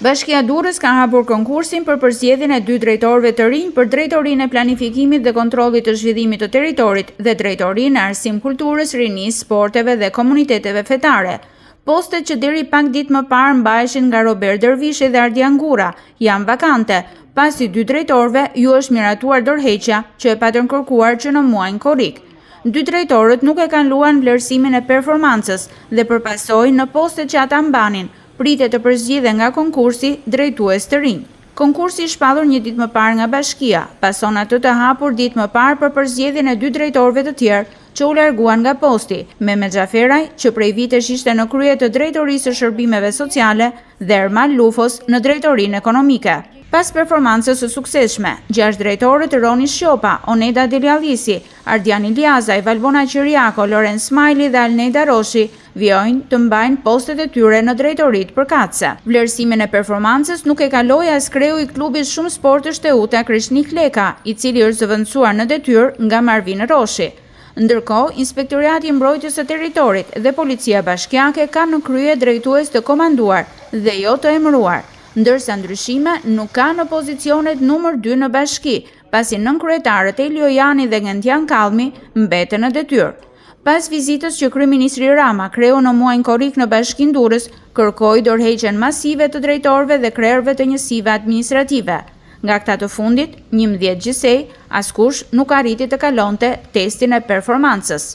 Bashkia Durrës ka hapur konkursin për përzgjedhjen e dy drejtorëve të rinj për Drejtorinë e Planifikimit dhe Kontrollit të Zhvillimit të Territorit dhe Drejtorinë e Arsim Kulturës, Rinisë, Sporteve dhe Komuniteteve Fetare. Postet që deri pak ditë më parë mbaheshin nga Robert Dervishi dhe Ardian Gurra janë vakante, pasi dy drejtorëve ju është miratuar dorëheqja që e patën kërkuar që në muajin korrik. Dy drejtorët nuk e kaluan vlerësimin e performancës dhe për pasojë në postet që ata mbanin, Pritet të përzgjidhen nga konkursi drejtues të rinj. Konkursi i shpallur një ditë më parë nga bashkia, pason atë të hapur ditë më parë për përzgjedhjen e dy drejtorëve të tjerë që u larguan nga posti, Mehmet Xhaferaj, që prej vitesh ishte në krye të Drejtorisë së Shërbimeve Sociale dhe Ermal Lufos në Drejtorinë Ekonomike. Pas performancës së suksesshme, gjashtë drejtorët Roni Shqopa, Oneda Deliallisi, Ardian Iliazaj, Valbona Qiriako, Lorenc Smajli dhe Alneda Roshi vijojnë të mbajnë postet e tyre në drejtoritë përkatëse. Vlerësimin e performancës nuk e kaloi as kreu i klubit shumësportësh Teuta Kreshnik Leka, i cili është zëvendësuar në detyrë nga Marvin Roshi. Ndërkohë, Inspektoriati i Mbrojtjes së Territorit dhe Policia Bashkiake kanë në krye drejtues të komanduar dhe jo të emëruar, ndërsa ndryshime nuk ka në pozicionet numër dy në bashki, pasi nënkryetarët Elio Jani dhe Gentian Kallmi mbeten në detyrë. Pas vizitës që kryeministri Rama kreu në muajin korrik në Bashkinë Durrës, kërkoi dorëheqjen masive të drejtorëve dhe krerëve të njësive administrative. Nga këta të fundit, 11 gjithsej, askush nuk arriti të kalonte testin e performancës.